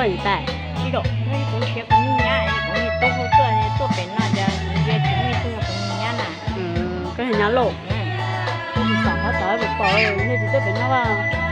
Koj yim tais? Tsis tau, kuv siav kuv niag nyab, kuv niag tub hu tuaj, tuaj pem no ces kuv ntsia tsis muaj ib tug yog kuv niag nyab na. Koj niag nyab lauj? Koj tsis xav qhov tod pom nej tsis tuaj pem no as?